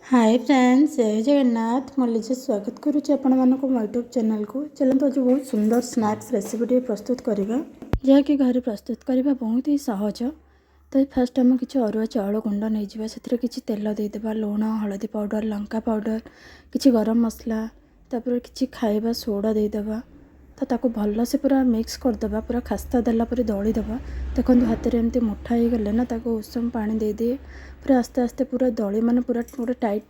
ହାଏ friends, ଜୟ ଜଗନ୍ନାଥ। ମୁଁ ଲିଜା, ସ୍ୱାଗତ କରୁଛି ଆପଣମାନଙ୍କୁ ମୋ ୟୁଟ୍ୟୁବ୍ ଚ୍ୟାନେଲ୍କୁ। ଚାଲନ୍ତୁ, ଆଜି ବହୁତ ସୁନ୍ଦର ସ୍ନାକ୍ସ ରେସିପିଟିଏ ପ୍ରସ୍ତୁତ କରିବା, ଯାହାକି ଘରେ ପ୍ରସ୍ତୁତ କରିବା ବହୁତ ହି ସହଜ। ତ ଫାର୍ଷ୍ଟ ଆମେ କିଛି ଅରୁଆ ଚାଉଳ ଗୁଣ୍ଡ ନେଇଯିବା। ସେଥିରେ କିଛି ତେଲ ଦେଇଦେବା, ଲୁଣ, ହଳଦୀ ପାଉଡ଼ର, ଲଙ୍କା ପାଉଡ଼ର, କିଛି ଗରମ ମସଲା, ତାପରେ କିଛି ଖାଇବା ସୋଡ଼ା ଦେଇଦେବା। ତ ତାକୁ ଭଲସେ ପୁରା ମିକ୍ସ କରିଦେବା, ପୁରା ଖାସ୍ତା ଦେଲା ପରେ ଦଳିଦେବା। ଦେଖନ୍ତୁ, ହାତରେ ଏମିତି ମୁଠା ହେଇଗଲେ ନା ତାକୁ ଉଷୁମ ପାଣି ଦେଇଦେଇ ପୁରା ଆସ୍ତେ ଆସ୍ତେ ପୁରା ଦଳି, ମାନେ ପୁରା ଗୋଟେ ଟାଇଟ୍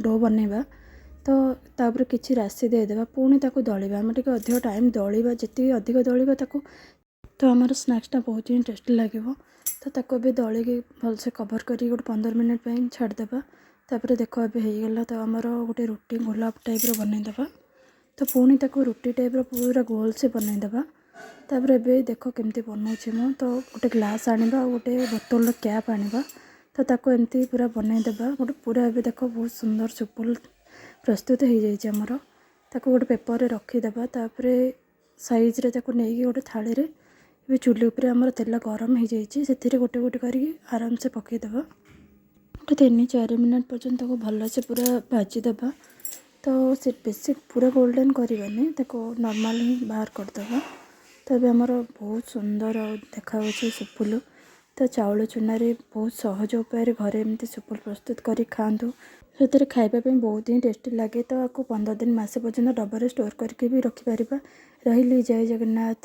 do ବନେଇବା। ତ ତାପରେ କିଛି ରାଶି ଦେଇଦେବା, ପୁଣି ତାକୁ ଦଳିବା। ଆମେ ଟିକେ ଅଧିକ ଟାଇମ୍ ଦଳିବା। ଯେତିକି ଅଧିକ ଦଳିବା ତାକୁ, ତ ଆମର ସ୍ନାକ୍ସଟା ବହୁତ ହିଁ ଟେଷ୍ଟି ଲାଗିବ। ତ ତାକୁ ଏବେ ଦଳିକି ଭଲସେ କଭର୍ କରିକି ଗୋଟେ 15 ମିନିଟ୍ ପାଇଁ ଛାଡ଼ିଦେବା। ତାପରେ ଦେଖ, ଏବେ ହେଇଗଲା। ତ ଆମର ଗୋଟେ ରୁଟି ଗୋଲାପ ଟାଇପ୍ର ବନେଇଦେବା। ତ ପୁଣି ତାକୁ ରୁଟି ଟାଇପ୍ର ପୁରା ଗୋଲ ସେ ବନେଇଦେବା। ତାପରେ ଏବେ ଦେଖ କେମିତି ବନଉଛି ମୁଁ। ତ ଗୋଟେ ଗ୍ଲାସ୍ ଆଣିବା ଆଉ ଗୋଟେ ବୋତଲର କ୍ୟାପ୍ ଆଣିବା। ତ ତାକୁ ଏମିତି ପୁରା ବନେଇଦେବା ଗୋଟେ ପୁରା। ଏବେ ଦେଖ, ବହୁତ ସୁନ୍ଦର ସୁପୁଲ ପ୍ରସ୍ତୁତ ହେଇଯାଇଛି ଆମର। ତାକୁ ଗୋଟେ ପେପରରେ ରଖିଦେବା। ତାପରେ ସାଇଜ୍ରେ ତାକୁ ନେଇକି ଗୋଟେ ଥାଳିରେ, ଏବେ ଚୁଲି ଉପରେ ଆମର ତେଲ ଗରମ ହେଇଯାଇଛି, ସେଥିରେ ଗୋଟେ ଗୋଟେ କରିକି ଆରାମସେ ପକାଇଦେବା। ଗୋଟେ 3-4 ମିନିଟ୍ ପର୍ଯ୍ୟନ୍ତ ତାକୁ ଭଲସେ ପୁରା ଭାଜିଦେବା। ତ ସେ ବେଶୀ ପୁରା ଗୋଲ୍ଡେନ୍ କରିବାନି, ତାକୁ ନର୍ମାଲ୍ ହିଁ ବାହାର କରିଦେବା। ତ ଏବେ ଆମର ବହୁତ ସୁନ୍ଦର ଦେଖାଯାଉଛି ସୁପୁଲୁ। ତ ଚାଉଳ ଚୁନାରେ ବହୁତ ସହଜ ଉପାୟରେ ଘରେ ଏମିତି ସୁପୁଲ ପ୍ରସ୍ତୁତ କରି ଖାଆନ୍ତୁ। ସେଥିରେ ଖାଇବା ପାଇଁ ବହୁତ ହିଁ ଟେଷ୍ଟି ଲାଗେ। ତ ଆକୁ 15 ଦିନ, ମାସେ ପର୍ଯ୍ୟନ୍ତ ଡବାରେ ଷ୍ଟୋର୍ କରିକି ବି ରଖିପାରିବା। ରହିଲି, ଜୟ ଜଗନ୍ନାଥ।